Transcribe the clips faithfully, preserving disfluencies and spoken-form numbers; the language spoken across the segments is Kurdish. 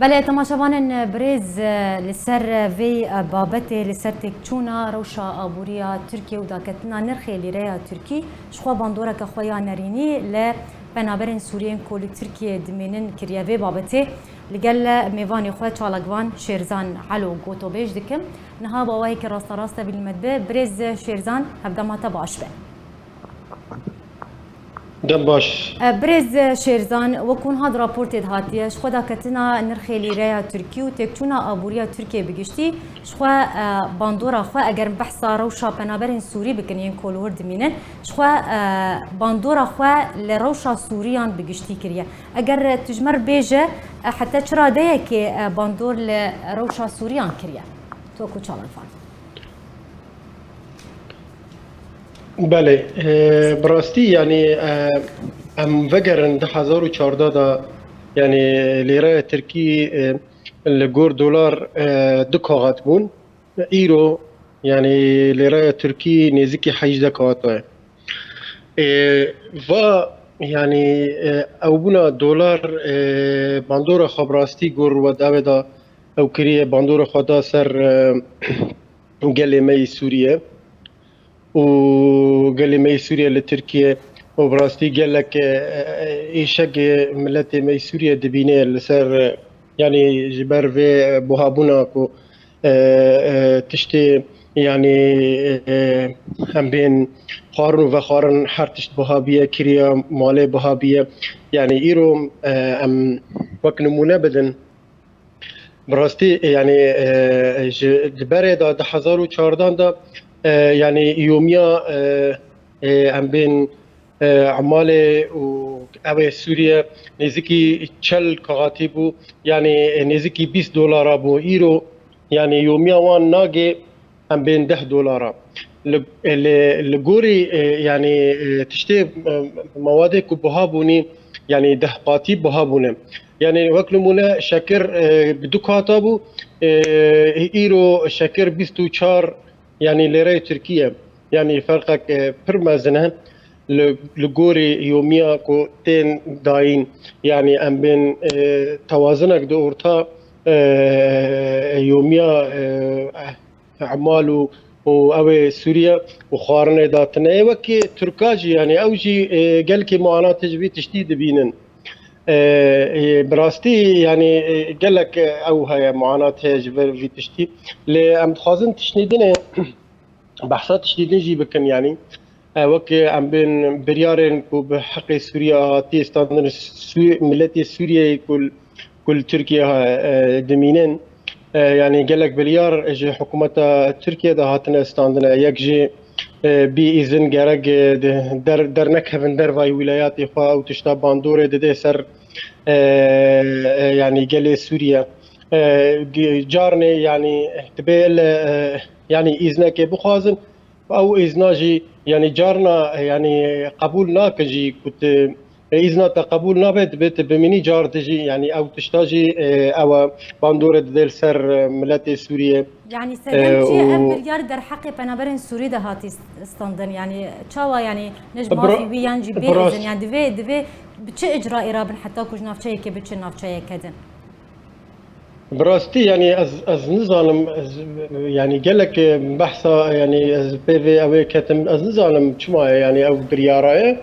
Belê, temaşevanên birêz, li ser vê babetê, li ser têkçûna rewşa aboriya Tirkiye û daketina nirxê lîreya Tirkî, ji xwe bandoreke xwe ya nerînî li penaberên Sûriyên ku li Tirkiye dimînin kiriye. Vê babetê li gel mêvanê xwe çalakvan Şêrzan Elo gotobêj dikim. Niha bi awayekî rasterast tevî li me dibe. Birêz Şêrzan, hevdema te baş be. Dem baş. E, birêz Şêrzan, wek hûn hat raportê de hatiye, ji xwe daketina nirxê lîreya Tirkî û têkçûna aboriya Tirkiye bi giştî, ji xwe, e, bandora xwe, eger behsa rewşa penaberên Sûrî bikin yên ku li wir dimînin, ji xwe, e, bandora xwe li rewşa Sûriyan bi giştî kiriye. Eger tu ji me re bêje, e, heta çi radeyekê, e, bandor li rewşa Sûriyan kiriye? Tu ku çalakvan. Belê, e, bi rastî, yanî, e, em vegerin du hezar û çardeh de, yanî, lîreya Tirkî, e, li gor dolar, e, du kaxat bûn. Îro, yanî, lîreya Tirkî nêzîkî hejdeh kaxat e. E, va, yanî, e, ew bûna dolar, e, bandora xwe bi rastî gor we dawê de ew kiriye, bandora xwe da ser, e, gelê me yê Sûriye û gelê me yê Sûriye li Tirkiye û bi rastî gelek, e, e, êşegê miletê me yê Sûriye dibîne li ser, e, yanî ji ber vê, e, buhabûna ku, e, e, tiştê, yanî, e, em bên xwarin û vexwarin her tişt buha biye kiriye, malê buha biye. Yanî îro, e, em wek nimûne bidin, Bi rastî, yanî, e, ji, di berê de du hezar û çardeh de, e, yanî yomiya, e, e, em bên, e, Emalê û ew ê Sûriye nêzîkî çel kaxatî bû, yanî, e, nêzîkî bîst dolara bû. Îro, yanî yomiya wan nagê em bên deh dolara. Li, li, li gorî, e, yanî, e, tiştê, e, mewadê ku buha bûnî, yanî deh qatî buha bûne. Yanî wek nimûne şekir, e, bi du kata bû, e, îro şekir bîst û çar, yanî lîreyê Tirkî ye. Yanî ferqek, e, pir mezin e. Li, li gorî yomiya ku tên dayîn, yanî em bên, e, tewazinek di orta, e, yomiya, e, Emal û, û ew ê Sûriye û xwarinê datine. Ê wekî Tirka jî, yanî ew jî, e, gelkî muanatê ji vî tiştî dibînin. E, e, bi rastî, yanî, e, gelek ew heye, muanat heye ji ber vî tiştî. Lê em dixwazin tiştnîdinê, behsa tiştnîdin jî bikin, yanî. E, wek em bên biryarên ku bi heqê Sûriye hatiye standin, Sû-, miletê Sûriyeyê ku, ku li Tirkiye, e, dimînin, e, yanî gelek biryar ji hikûmeta Tirkiye de hatine standine. Yek jî, e, bî îzin gerek, e, de-, der-, dernekevin dervayî wîlayatê xwe, ew tişta bandorê dide ser, e, e, yanî gelê Sûriye. E, gi-, carnê, yanî, dibe li, e, yanî îznekê bixwazin, ew îzna jî, yanî carna, yanî qebûl nakin jî ku tu, e, îzna te qebûl nabe, dibe tu bimînî car tu jî, yanî ew tişta jî, e, ew e, bandorê dide li ser, e, miletê Sûriye. Yanî sedem çi ye ev biryar derheqê penaberên Sûrî de hatî standin? Yanî çawa, yanî ne ji mafî wî yan jî bê îzin? Yanî divê, divê bi çi icraê rabin heta ku ji navçeyekê biçin navçeyeke din? Bi rastî, yanî ez, ez nizanim, ez, yanî gelek, e, behsa, yanî ez pê vê ew ê ketim, ez nizanim çima ye, yanî ew biryara ye.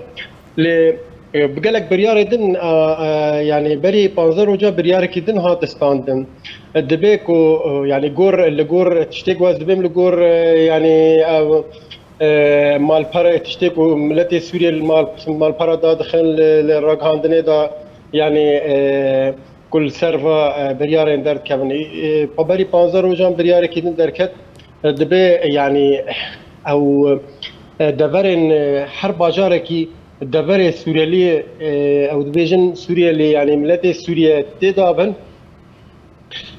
Lê, e, bi gelek biryarê din, a, a, yanî berî panzdeh roja biryarekî din hat standin. E, dibe ku, e, yanî gor, li gor tiştê ku ez dibêm li gor, e, yanî ev, e, malpere, tiştê ku miletê Sûriye li mal, malpera dadixin li, li ragihandinê de, yanî, e, ku li ser va, e, biryarên derdikevin. E, e, berî panzdeh rojan biryarekî din derket, e, dibe, e, yanî ew, e, deverên, e, her bajarekî deverê Sûriyeliyê, e, ew dibêjin Sûriyelî, yanî miletê Sûriye tê dabin,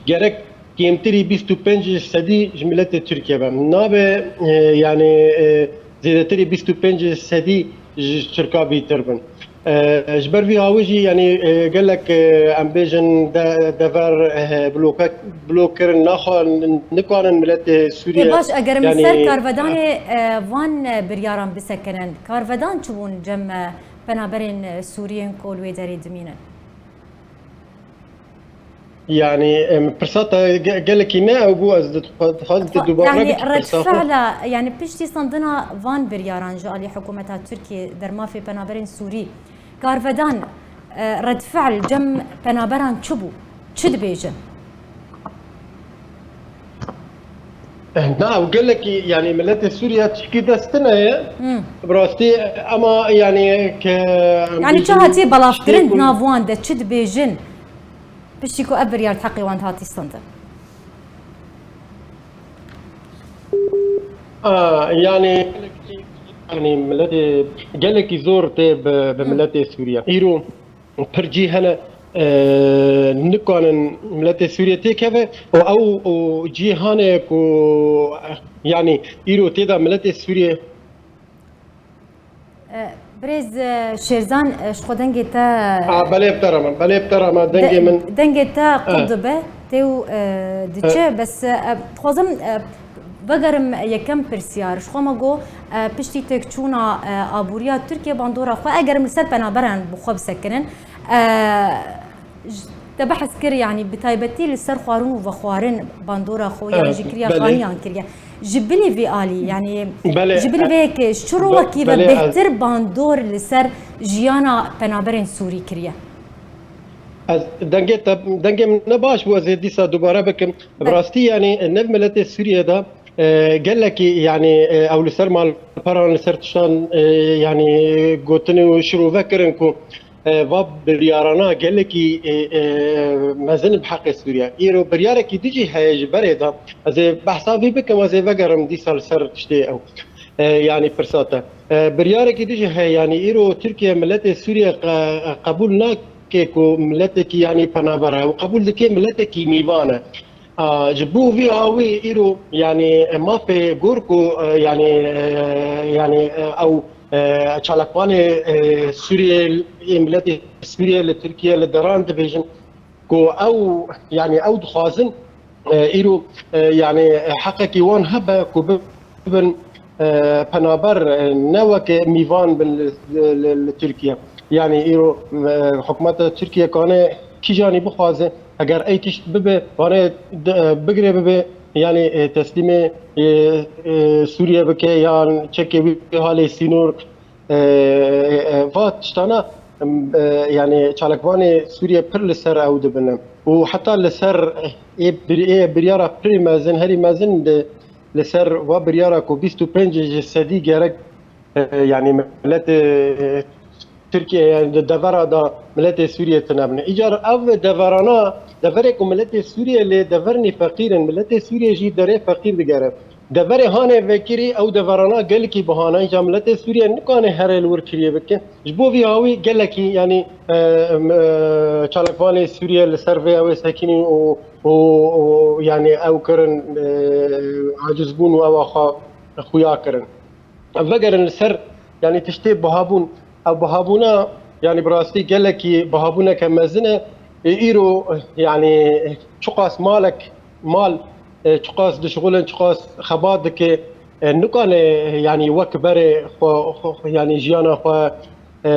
gerek kêmtirî bîst û pênc sedî ji miletê Tirkiye be. Nabe, e, yanî, e, zêdetirî bîst û pênc sedî ji Tirka bîtir bin. E, ji ber vî hawî jî, yanî, e, gelek, e, em bêjin de-, dever, e, bloke-, blok kirin, naxwe-, nikarin miletê Sûriye. Ê baş, eger em li ser yanî karvedanê, e, van, e, biryaran bisekinin, karvedan çi bûn cem, e, penaberên, e, Sûriyên ku li wê derê dimînin? Yani, em, pirsa te ge-, gelekî ne ew bû, ez dixwa-, dixwazim te dubare Yani bikim pirsa xwe. Redfe'la, yani piştî standina van biryaran ji alî hikûmeta Tirkiyê dermafê penaberên Sûrî karvedan, e, Redfe'l cem penaberan çi bû? Çi dibêjin? Eh, na, ew gelekî, yani miletê Sûriye tişkî dest tune ye. Bi rastî, ama yani ke... Yani çi hatiye belavkirin nav wan de çi dibêjin? Piştî ku ev biryar di heqê wan de hatî standin. A, yani, yani miletê gelekî zor tê bi, bi miletê Sûriye. Îro pir cî hene, e, nikanin miletê Sûriye têkeve û ew û cî hane ku, yani, îro tê de miletê Sûriye. E, Birêz, e, Şêrzan, e, ji xwe dengê te... A, belê bi te re me, belê bi te re me, dengê min. Dengê te qut dibe, tê û, e, diçe, bes, e, dixwazim, e, vegerim yekem pirsyar. Ji xwe me got, e, piştî têkçûna, e, aboriya Tirkiye bandora xwe, egerim li ser penaberan bi xwe bisekinin, e, Te behs kir, yanî bi taybetî li ser xwarin û vexwarin bandora xwe, yanî ji kiriya xaniyan kiriye. Ji bilî vî alî, yanî ji bilî vê yekê, ji çi rowekî ve bêhtir bandor li ser jiyana penaberên Sûrî kiriye? Ez dengê te, dengê min ne baş bû, ez ê dîsa dubare bikim. Bi rastî, yanî, nev miletê Sûriye de, e, gelekî, yanî, e, ew li ser malperan, li ser tiştan, e, yanî, gotinê û şirove kirin ku e, va biryarana gelekî, e, e, mezin bi heqê Sûriye. Îro biryarekî dî jî heye ji berê de. Ez ê behsa vî bikim, ez ê vegerim dîsa li ser tiştê ew. E, yanî pirsa te. E, biryarekî dî jî heye, yanî îro Tirkiye miletê Sûriye qe-, qebûl nake ku miletekî, yanî penaber e. Ew qebûl dike miletekî mîvan e. A, ji bo vî awî îro, yanî, e, mafê gor ku, e, yanî, e, yanî, e, ew, e, çalakvanê, e, Sûriyê, ê miletê Sûriyê li Tirkiye li deran dibêjin ku ew, yanî ew dixwazin, e, îro, e, yanî, e, heqekî wan hebe ku bibin, e, penaber, e, ne weke mîvan bin li, li, li Tirkiye. Yanî îro, e, hikûmeta Tirkiye kane kîjanî bixwaze, eger ey tişt bibe, kane de, e, bigire bibe, yanî, e, teslîmê, e, e, Sûriye bike yan çekê wî halê sînor, e, e, e, va tiştana, e, yanî çalakvanê Sûriye pir li ser ew dibine. Û heta li ser, e, ê bir-, ê biryara pirî mezin, herî mezin de li ser va biryara ku bîst û pênc ji sedî gerek, e, yanî miletê, e, Tirkiye, yanî di devera da miletê Sûriye tune bine. Îcar ev deverana, deverê ku miletê Sûriye lê devernî feqîr in, miletê Sûriye jî derê feqîr digere. Deverê hane vekirî ew deverana gelkî bihana, îcar miletê Sûriye nikane herê li wir kiriyê bike. Ji bo vî hawî gelekî, yanî, e, em, e, çalakvanê Sûriye li ser vê ew ê sekinîn û, û, û, yanî ew kirin, e, acizbûn û ewa xwe xuya kirin. Vegerin li ser, yanî tiştê bihabûn. Ev bihabûna, yanî bi rastî gelekî bihabûneke mezin e. Ê îro, yanî çiqas malek, mal, e, çiqas dişixulin, çiqas xebat dike, e, nikane, yanî wek berê xwe, xwe, xwe, yanî jiyana xwe, e,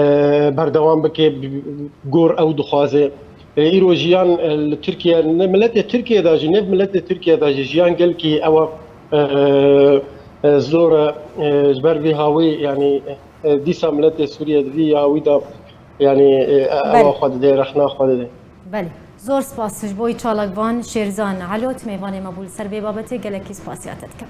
berdewam bike, bi, bi, gor ew dixwaze. E, îro jiyan, e, li Tirkiye, ne miletê Tirkiye de jî, ne miletê Tirkiye de jî jiyan gelkî ew e, e, zor e, e, ji ber vî hawî, yanî, e, dîsa miletê Sûriye di vî hawî de, yanî, e, ewa xwe dide, rexna xwe dide. Belê. Zor spas ji bo wî çalakvan Şêrzan Elot, mêvanê me bû li ser vê babetê, gelekî spasiya te dikim.